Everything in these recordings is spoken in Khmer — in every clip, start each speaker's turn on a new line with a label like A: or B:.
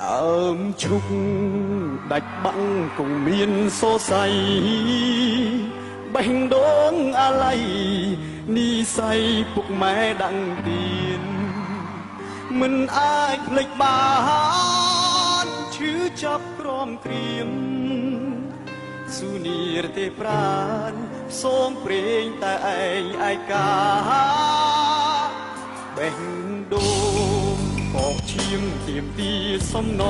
A: ដើមឈុកដាច់បាំងគង់មានសរសៃបេះដូងអាល័យនិស័យពុកម៉ែដាំងទៀនមិនអាចភ្លេចបានឈឺចាប់ក្រមក្រៀមស៊ូនីរទេប្រានសូមព្រេងតែឯងឯកាបេះដូងកកឈាមទៀមទីសំណ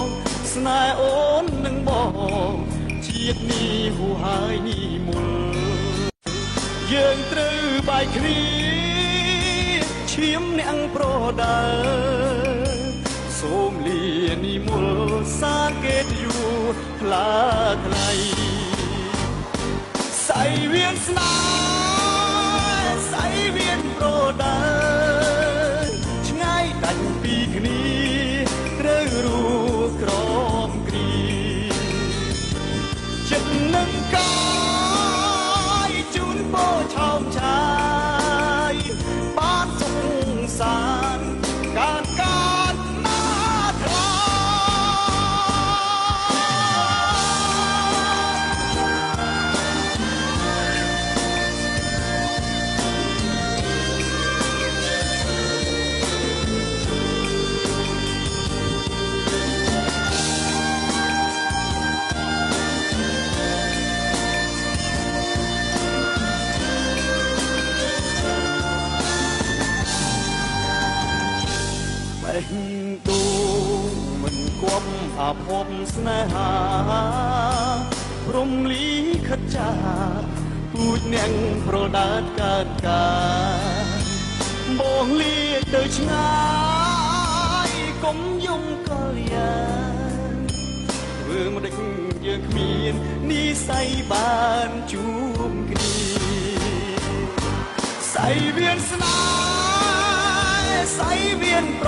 A: ងស្នេហ៍អូននឹងបងជាតិនេះហួហើយនេះមុលយើងត្រូវបែកគ្នាឈាមអ្នកប្រដៅសូមលានិមលសាកេតយូថ្លាថ្លៃសៃវៀនស្នេហ៍សៃវៀនប្រដៅឆ្ងាយដាច់ពីគ្នាត្រូវរួក្រមគ្រាចិត្តនឹងកាយជូនពោឆោមឆាយបានសុខសានកានកានណាថ្លាបេះដូងមិនគប់អាភពស្នេហាព្រំលីខិតចាពូជអ្នកប្រដាតកើតកាបងលាទៅឆ្ងាយកុំយំកល្យានធ្វើមិនដេចយើងគ្មាននិស័យបានជួបគ្នាសៃវៀនស្នេហ៍សៃវៀនប្រ